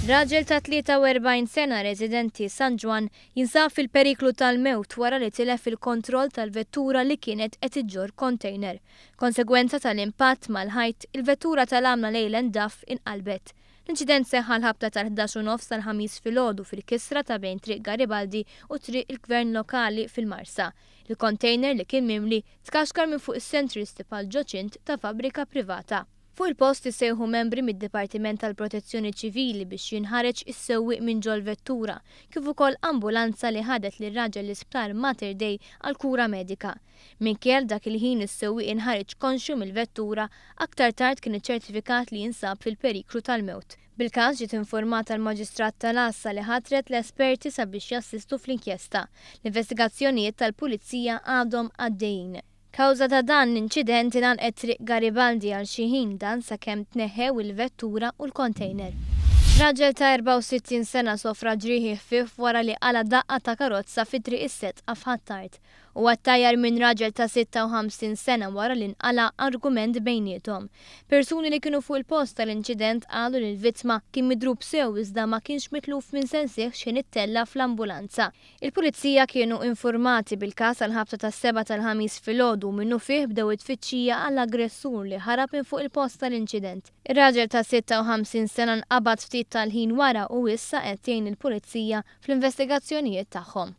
Raġel ta' 43 sena residenti San Ġwann jinsab fil-periklu tal-mewt wara li tilef il-kontroll tal-vettura li kienet qed iġġorr kontejner. Konsegwenza tal-impatt mal-ħajt, il-vettura tal-għamla Leyland DAF inqalbet. L-inċident seħħ għall-ħabta tal-11 u nofs tal-Ħamis filgħodu fil-kisra ta' bejn Triq Garibaldi u Triq il-Gvern Lokali fil-Marsa. Il-kontejner li kien mimli tkaxkar minn fuq is-central strip għal ġo ċint ta' fabbrika privata. Fuq il-post issejħu membri mid-Dipartiment tal-Protezzjoni Ċivili biex jinħareġ is-sewwieq minn ġol-vettura, kif ukoll ambulanza li ħadet lir-raġel l-Isptar Mater Dei għal kura medika. Minkejja li dak il-ħin is-sewwieq inħareġ konxju mill-vettura, aktar tard kien iċċertifikat li jinsab fil-periklu tal-mewt. Bil-każ ġiet informata l-Maġistrat tal-Għassa li ħatret l-esperti sabiex jassistu fl-inkjesta. L-investigazzjonijiet tal-Pulizija għadhom għaddejjin. Kawża ta' dan l-inċident ingħalqet Triq Garibaldi għal xi ħin dan sakemm tneħħew il-vettura u l-kontejner. Raġel ta' 64 sena sofra ġrieħi ħfief wara li qala' daqqa ta' karozza fi Triq is-Sedqa f'Ħ'Attard. Huwa ttajjar minn raġel ta' 56 sena wara li nqala' argument bejniethom. Persuni li kienu fuq il-post tal-inċident qalu li l-vittma kien midrub sew iżda ma kienx mitluf minn sensih x'ħin ittella' fl-ambulanza. Il-Pulizija kienu infurmati bil-każ għall-ħabta tas-sebgħa tal-Ħamis filgħodu u minnufih bdew it-tfittxija għall-aggressur li ħarab minn fuq il-post tal-inċident. Ir-raġel ta' 56 sena nqabad ftit tal-ħin wara u issa qed jgħin lill-Pulizija fl-investigazzjonijiet tagħhom.